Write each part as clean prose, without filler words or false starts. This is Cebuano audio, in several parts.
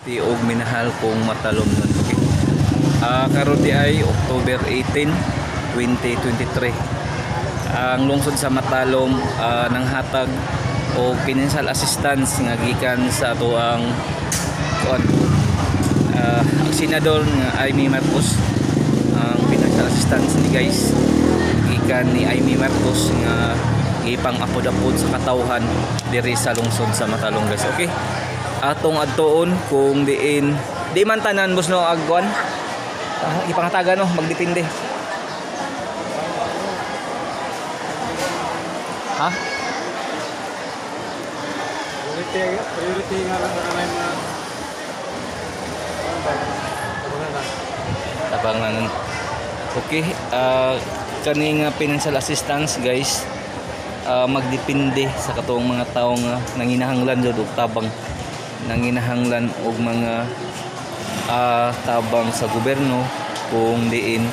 Ti og minahal kong matalom nun. Okay. Karon di ay October 18, 2023. Ang lungsod sa Matalom nanghatag og financial assistance nga gikan sa atoang kuan, ang senador nga Imee Marcos. Ang financial assistance ni, guys, gikan ni Imee Marcos nga gipang-apod-apod sa katawhan diri sa lungsod sa Matalom, guys. Okay. Atong adtuon kung diin di man tanan, boss, no, agwan ipangatagan, no, magdepende, ha. Priority, priority nga lang sa kanay mga ano ba? Tabangan. Okay, kani nga financial assistance, guys, magdepende sa katong mga tawo nga nanginahanglan jud og tabang, nanginahanglan og mga tabang sa gobyerno, kung diin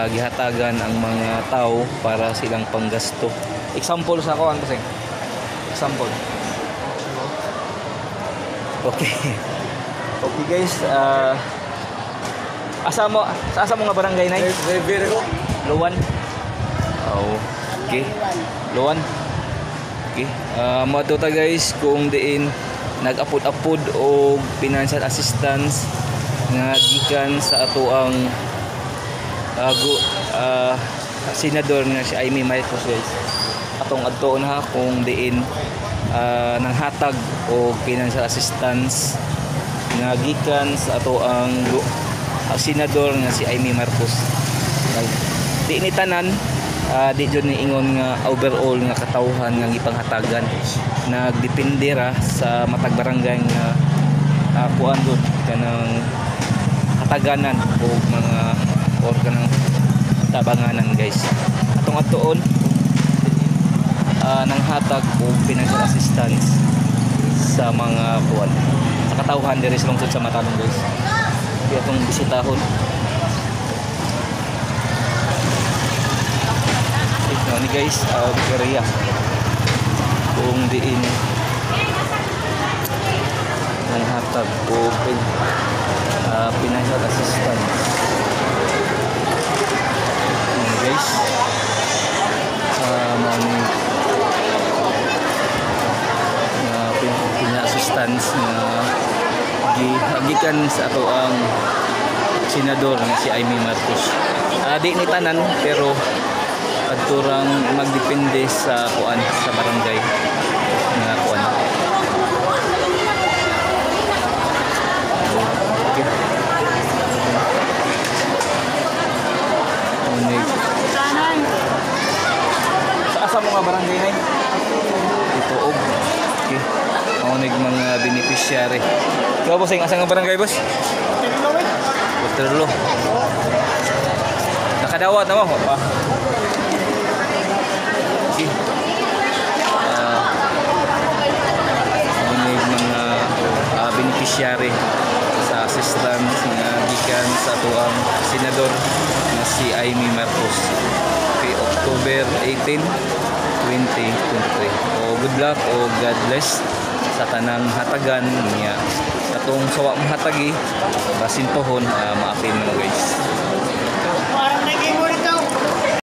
gihatagan ang mga tao para silang panggasto. Example sa ako kasi. Example. Okay. Okay guys, asa mo sa asa mo nga barangay, nay? Driver ko. Luwan. Oh, okay. Luwan. Okay. Mo ta, guys, kung diin nag-apod-apod og financial assistance nga gikan sa atoang senador nga si Imee Marcos, guys. Atong adtoon ha kung diin nanghatag og financial assistance nga gikan sa atoang senador nga si Imee Marcos. Di ni tanan, di jud ni ingon nga overall nga katawhan nga gipanghatagan, nagdepende ra sa matag barangay nga kuan jud kanang hataganan og mga or kanang tabanganan, guys. Atong adtuon nanghatag og financial assistance sa mga kuan sa katawhan diri sa lungsod sa Matalom, guys. Di atong bisitahon. Ito ni, guys, area kung diin nanghatag og financial assistance. Ayan, guys, mao ni nga pina-assistance nga gikan sa atoang senador nga si Imee Marcos. Di ni tanan, pero adturang magdepende sa kuan sa barangay nga kuan. Okay. Unig. Sa asa mo nga barangay, nay? Ito og. Okay. Maunig mga beneficiary. Ikaw, boss, asa nga barangay, boss? Waterloo. Nakadawat na mo? Ah. Okay. Maunig mga beneficiary sa assistance nga gikan sa atoang senador nga si Imee Marcos. Okay, October 18, 2023. O good luck o God bless sa tanang hatagan niya. Katong sawa mong hatagi, basin pohon, maapil mo, guys.